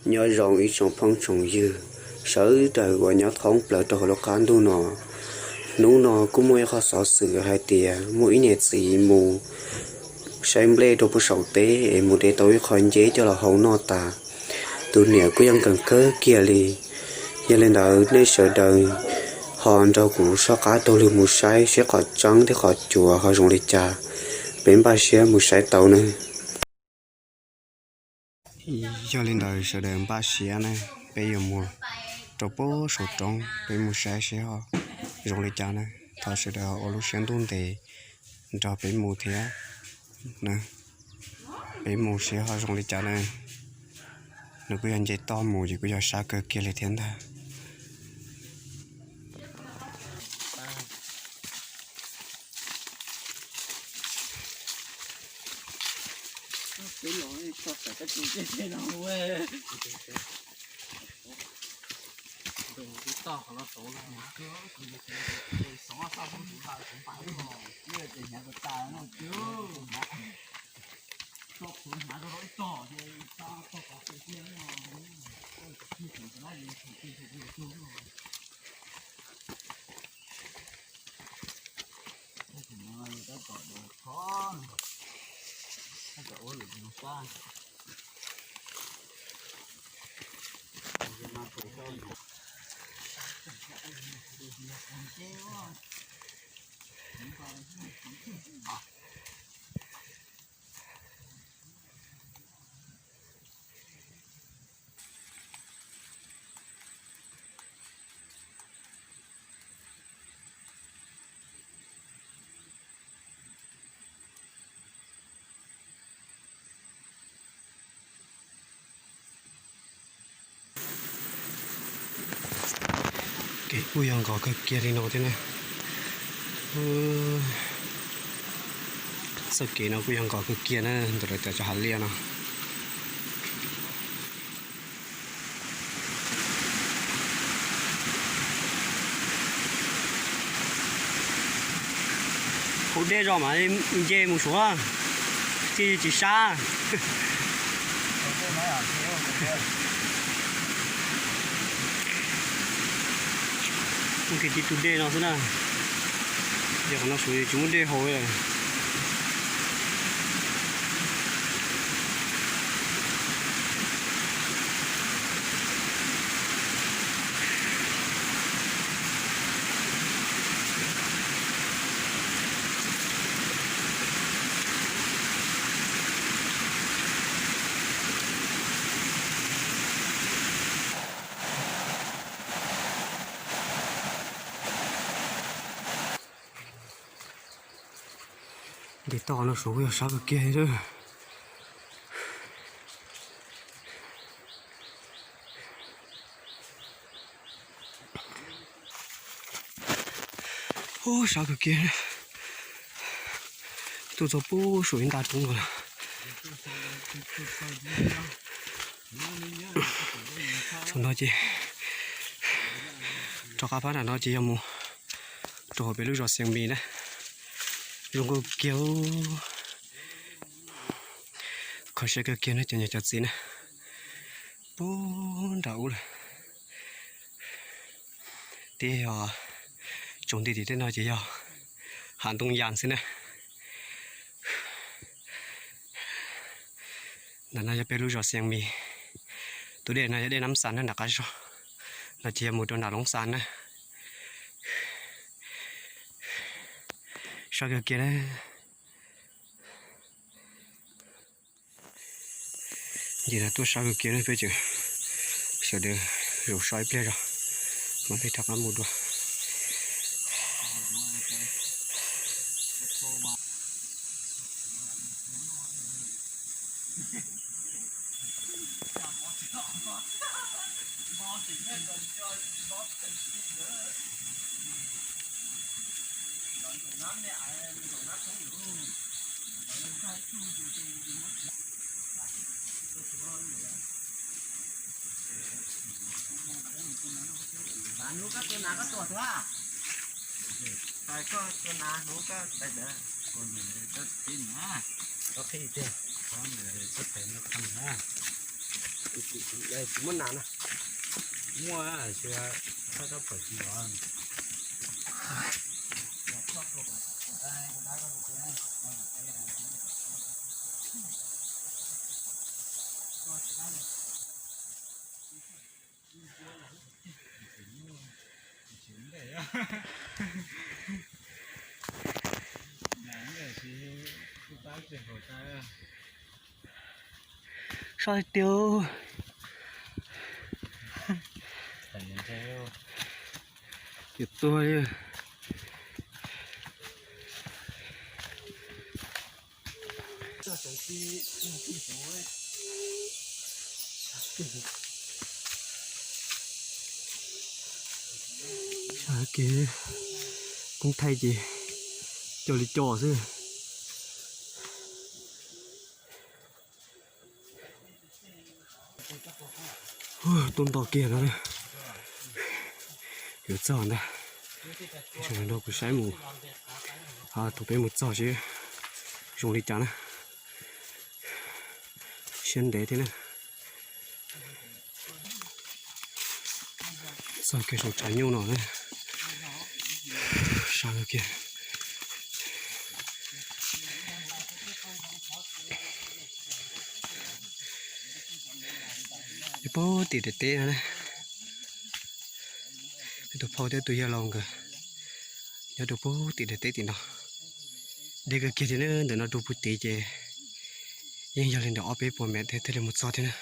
Nyob zoo ib tsoom phooj tsoom ywg sawv daws uas nyob thoob plaws rau hauv lub qab ntuj no. Hnub no kuj muaj ib qho xov xwm hais tias muaj ib niam txiv mus saib nplej rau puag saum teb es mus de tau ib qho nceb coj los hau noj tas. Tus niam kuj yeej nkees kawg kiag li. Yog li ntawd nej sawv daws ho nrog kuv soj qab taug lw mus saib seb qhov tseeb thiab qhov cuav ho zoo li cas. Peb npaj siab mus saib tau nawb. Yog li ntawd sawv daws npaj siab na, peb yuav mus rau puag saum roob, peb mus saib seb ho zoo li cas na. Thov sawv daws ua lub siab ntuj ntev nrog peb mus thiab na. Peb mus seb ho zoo li cas na. Nws kuj yog nce toj mus ces kuj yog sab kawg kiag li thiab ntag. Kev kuj yog nkos kawg kiag li no thiab na. Txoj kev no kuj yog nkos kawg kiag na, ntawm lawv cov hav liaj no. Hauv dej zog mas nce mus suav thiaj tsis sab. Mus kiag tim tus dej no xwb na. Yog qhov no suav tsis muaj dej haus li. Nce toj no suav kuj yog sab kawg kiag li. Ub, sab kawg kiag. Tuaj txog puag saum ib nta roob no lawm. Thaum no ces rov qab pab nram no ces yog mus rau hauv peb lub zos Xiav Mis na. Zoo nkauj kiag. Kho siab kawg kiag na cov niam cov txiv na. Puag nram ub lawm. Tib yog tsoom nti tim tej no ces yog hav ntoo yas xwb na. Ntawm no yog peb lub zos Xiav Mis. Tus dej no yog dej Nab Xas na, nram qab zog no ces yog mus rau nram Loob Xas na. Sab kawg kiag na. Ntawm no tuaj sab kawg kiag na, peb tseem sawv daws zaum so ib pliag zog, mam peb rov qab mus dua. Hnub koj tua nas koj tua tuag. Hais koj tua nas hnub koj tais ntawd. Koj qhib tiag. Tsis muaj nas na. Muaj, tab tom pom tsis los. Sab tiag. Ces tuag li. Sab kev koob thaij ces cog li cog xwb. Tuaj nto kiag no, yuav txog ntag. Sawv daws nrog kuv saib mus, thaum peb mus txog seb zoo li cas na. Siab ntev thiab na. Txog kiag saum tshav nyuj no na. Sab kiag. Nyob puag tim daim teb no na. Tus phauj thiab tus yawg laus nkawd nyob rau puag tim daim teb tim no. Deb kawg kiag thiab na, ntawm no rau puag tid ces yeej yog li ntawm ob peb puas mev thiaj li mus txog thiab na.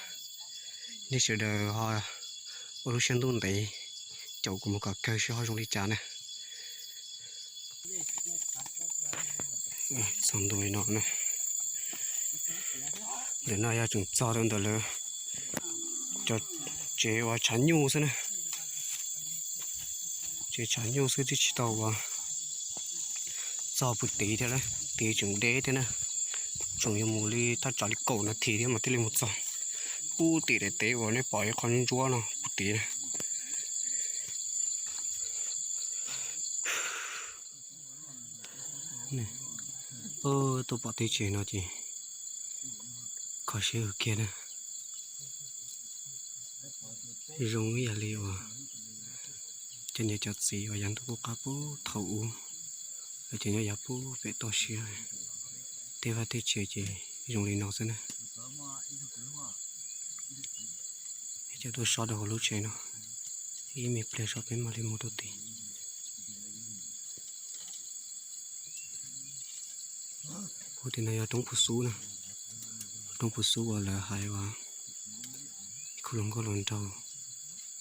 Nej sawv daws ho ua lub siab ntuj ntev caum kuv mus kom kawg seb ho zoo li cas na. Txog ntua li no na. Ntawm no yog tseem txog rau ntawm lawv cov tsev uas tshav nyuj xwb na. Tsev tshav nyuj xwb twb tsis tau uas txog puag tid thiab, tid tseem deb thiab na. Tseem yuav mus li thaj tsam li kaum nas this thiab mas thiaj li mus txog puag tim daim teb uas nej pom ib qho ntsuab ntsuab no puag tid. Tuaj pom teb tsev no ces kho siab kawg kiag na. Zoo ib yam li uas cov niam cov txiv uas yav ntuj qub qab puag thaum ub, lawv ces nyob yav puag pem toj siab. Tej vaj tej tsev ces zoo li no xwb na. Ib co tuaj so rau hauv lub tsev no, ib me pliag so peb mam li mus rau tid. Puag tim no yog roob Phu Xub na, roob Phu Xub uas lawv hais uas ib khub hluas nkauj hluas nraug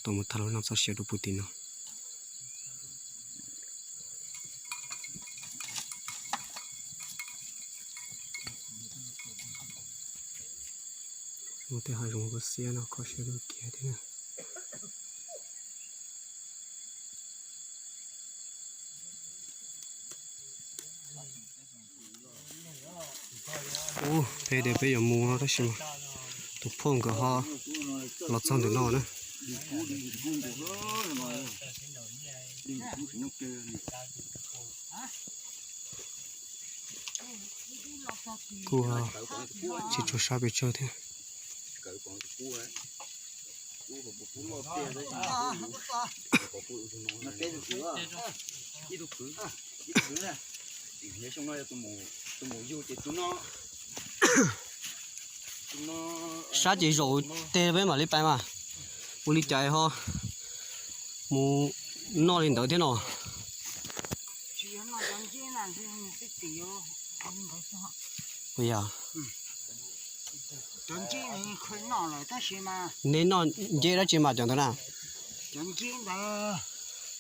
tau mus tag lub neej txoj sia rau puag tim no. Muaj tej hav zoov kho siab no, kho siab kawg kiag thiab na. Ub, peb tias peb yuav mus no tab sis mas tus phauj nkawd ho los txog ntawm no na. Kuj tsis tshua sab pes tsawg thiab. Sab ces zaum teg peb mam li pais mas. Ua li cas ho mus noj li ntawd thiab no? Ua yog nej noj nceb dab tsi mas cov ntawd na? Cov nceb ntawd,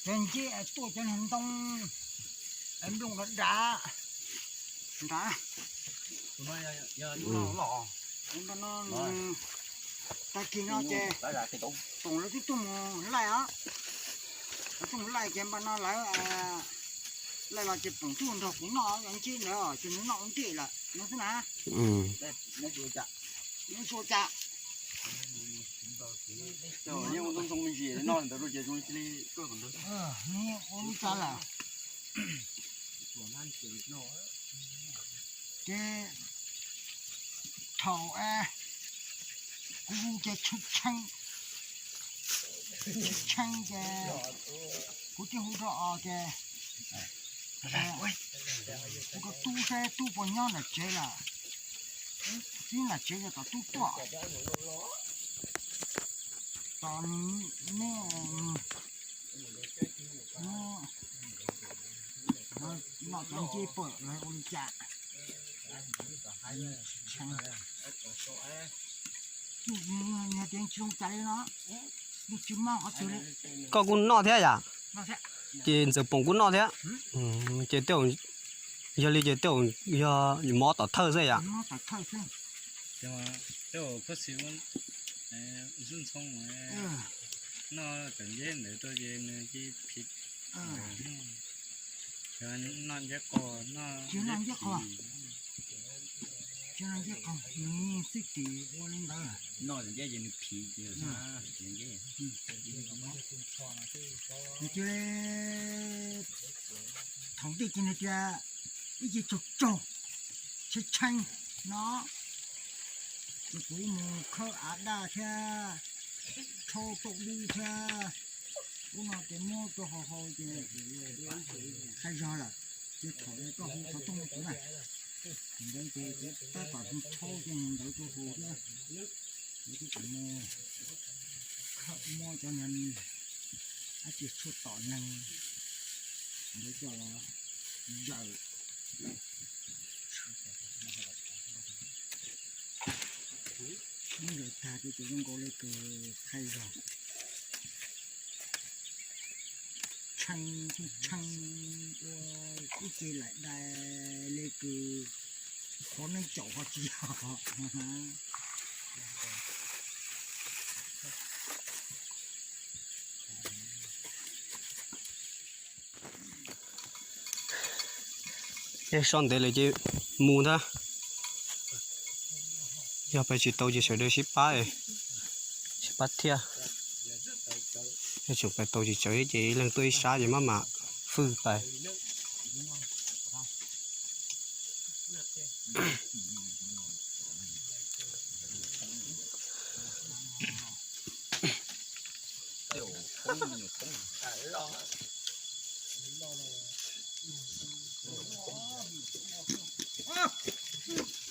cov nceb tuaj cov niag ntoo, nplooj dav dav. Tag kis no ces Poom lawv twb tuaj mus laij os. Lawv tuaj mus laij ces npaj no lawv laij los ces Poom tuaj nrog kuv noj cov nceb ntawd ces nws noj ua ntej lawm no xwb na. Nws xua cas. Nws ua li cas lawm. Ces thaum Kuv hu ces tshee tshee, tshee tshee ces kuv thiaj hu rau os ces hu rau tub saib tub puas nyob nram tsev lawm. Tub nram tsev ces kom tub tuaj. Tos neb noj cov ncej pam los ua li cas. Yog tias tsis zoo cas li no, tsis mob qhov twg li. Koj kuj noj thiab yom? Ces ntxawm Poom kuj noj thiab. Ces tej zaum, yog li ces tej zaum yog mob tom thawj xwb yom? Mob tom thawj xwb. Tej zaum Phaj Xis ua ntxhoo ntxhoo noj cov ncej ntawd rau ces nws cia phiv. Noj ncej qaug, noj ncej qaug, nws xwb tim ua li ntawd. Noj ncej ces nws phiv. Nws cia li thaum ntej ces nws tias ib ce tsaug tsaug, tshee tshee no, ces kuv mus khawb av daj thiab, rhaub tauj dub thiab, ub no ces muab rau hauv hau ces qhai zog lawm, ces thaum koj hu qhov rooj rau kuv na, ntawd ces kuv tab tom rhaub cov ntawd rau hauv thiab, kuv twb tseem mus khawb muab cov niag dab tsi tshuaj tom neeg ntawd coj los zaws. Muab zaws tag ces zoo nkaus li kws qhai zog, tshee tshee, ua ib ce laim dais li kws qhov neeb caum ho tsis yog. Yog so ntev lawm ces mus ntag. Yog pais tsis tau ces sawv daws sib pab, sib pab thiaj. Yog tseem pais tau tsis tsawv ces ib leeg tuaj ib sab ces maj mam fwj pais.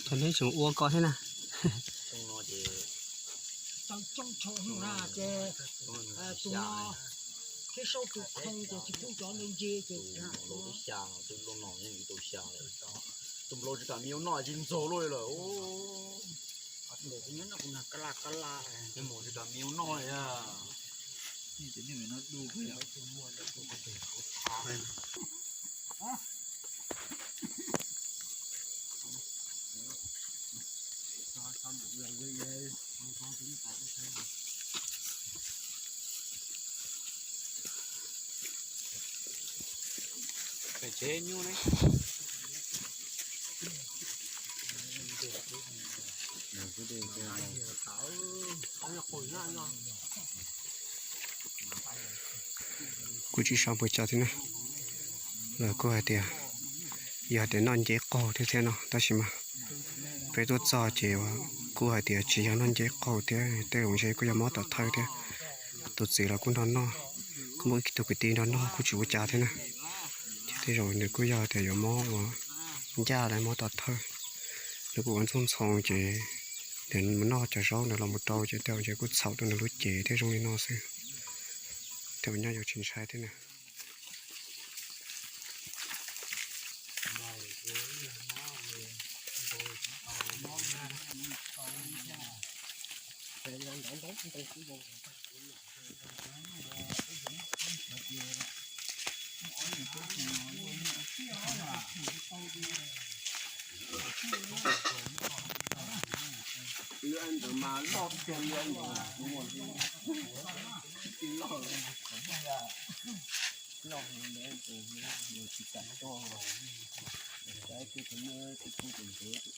Thaum neb tseem ua ko thiab na. Tau coob tshaj hnub na ces tus no thiab sau tus khoo ces tsis pub cov ntawd ntse ces tus nplaum tsis kam me ua noj tsis ntxaug luaj li lawm. Tsis kam me ua noj li. Pem tsev nyuj ne. Kuj tsis xav puas tsav thiab na. Lawv kuj hais tias yog tias noj nceb qaug thiab thiab no, tab sis mas peb tuaj txog ces kuj hais tias tsis yog noj nceb qaug thiab, tej zaum ntshe kuj yog mob tom thawj thiab. Tus txiv los kuj nrog noj, kuj muaj ib tug kwv tij nrog noj kuj tsis ua cas thiab na. Ces tej zaum nws kuj yog tias yuav mob ua ncaj los mob tom thawj. Nws kuj ua ntxooj ntxhoo ces nws mus noj cov zaub ntawd los mus rau ces tej zaum ntshe kuj txhaum rau nws lub cev thiab zoo li no xwb. Tej zaum nyob yuav tsis ntshai thiab na. Lub ntawd mas loj tiag li, loj, loj, tsis kam tuaj, saib twb tsis pub tus ntev, tus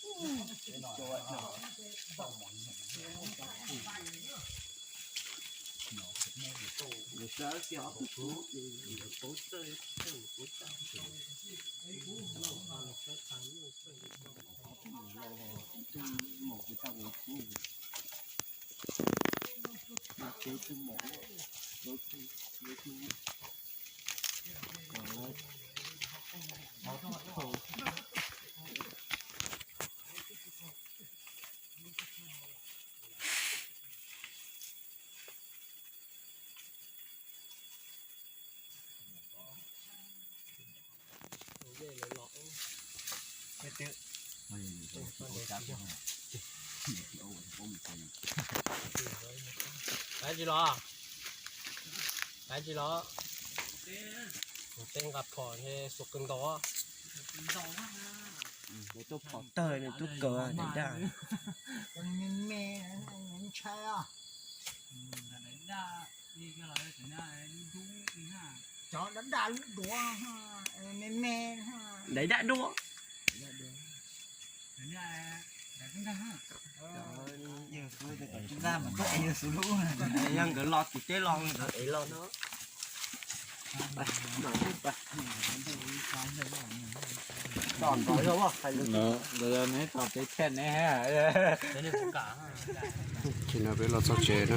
cua no. Nws sawv kiag ob tug tub ces nws paub txawj, paub txawj. Tus maum kuv tau ua tub. Tsis los, tsis los, tej nqa phom xuas kawg ntaus. Tuaj phom tawg nws tuaj kaw daim daj. Cov daj daj lub duav, me me. Daim daj duav. Yog nkawd los tim teb los nkawd ev los no. Tom ntov yog hais lus. Nkawd neb tom teb thiaj neb. Ces no peb los txog tsev na.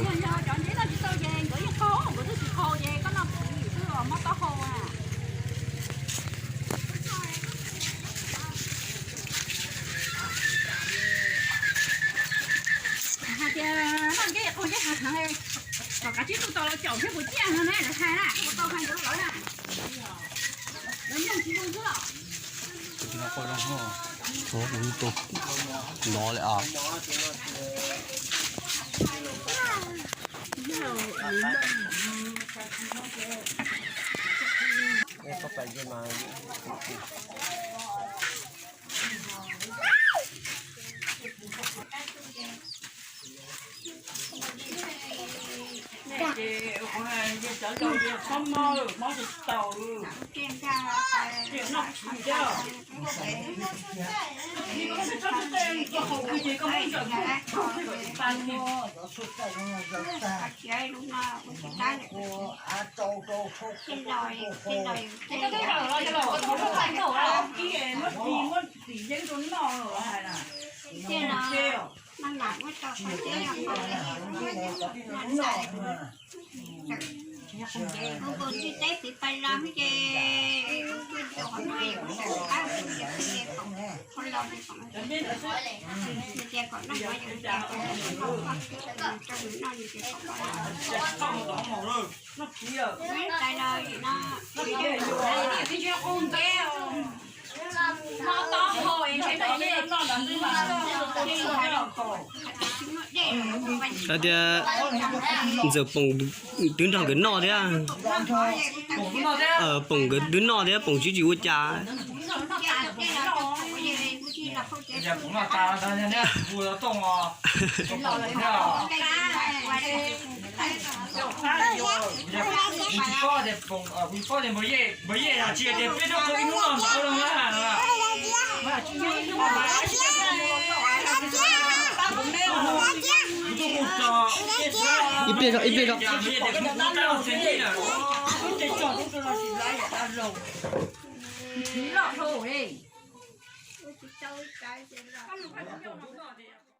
Hais tias noj ncej qaug ncej heev heev, kom kav tsij tuaj tos los caum thiab puas ciaj no ne, lawv hais na, ua tau hais ntawd lawv na. Lawv nyoog tsis zoo xwb los. No li as. Hais tias ntxawm Poom twb nrog nkawd noj thiab. Poom nkawd twb noj thiab, Poom tsis tsis ua cas. Ib pliag, ib pliag.